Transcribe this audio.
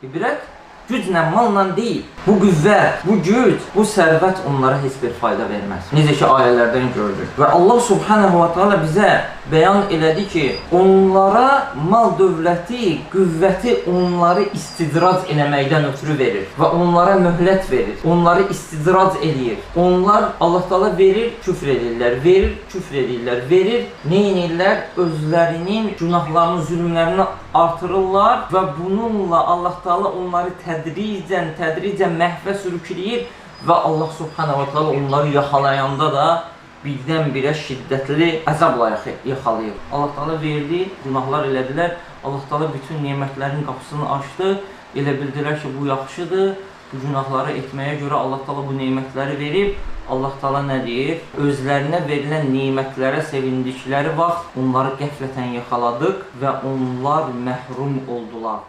İbrət güclə, malla deyil. Bu qüvvət, bu güc, bu sərvət onlara heç bir fayda verməz. Necə ki ayələrdən gördük. Və Allah Subhanahu va Taala bizə bəyan elədi ki, onlara mal dövləti, qüvvəti onları istidrac eləməkdən ötürü verir və onlara möhlət verir. Onları istidrac eləyir. Onlar Allah Taala verir, küfr edirlər, verir, küfr edirlər, verir, nə edirlər? Özlərinin günahlarını, zülmlərini artırırlar və bununla Allah Taala onları tədricən məhvə sürükləyir və Allah Subhanahu va Taala onları yaxalayanda da birdən-birə şiddətli əzabla yaxalayır. Allah Taala verdi, günahlar elədilər. Allah Taala bütün nemətlərin qapısını açdı. Elə bildilər ki, bu yaxşıdır. Bu günahları etməyə görə Allah Taala bu nemətləri verib. Allah Taala nə deyir? Özlərinə verilən nemətlərə sevindikləri vaxt onları qəflətən yaxaladıq və onlar məhrum oldular.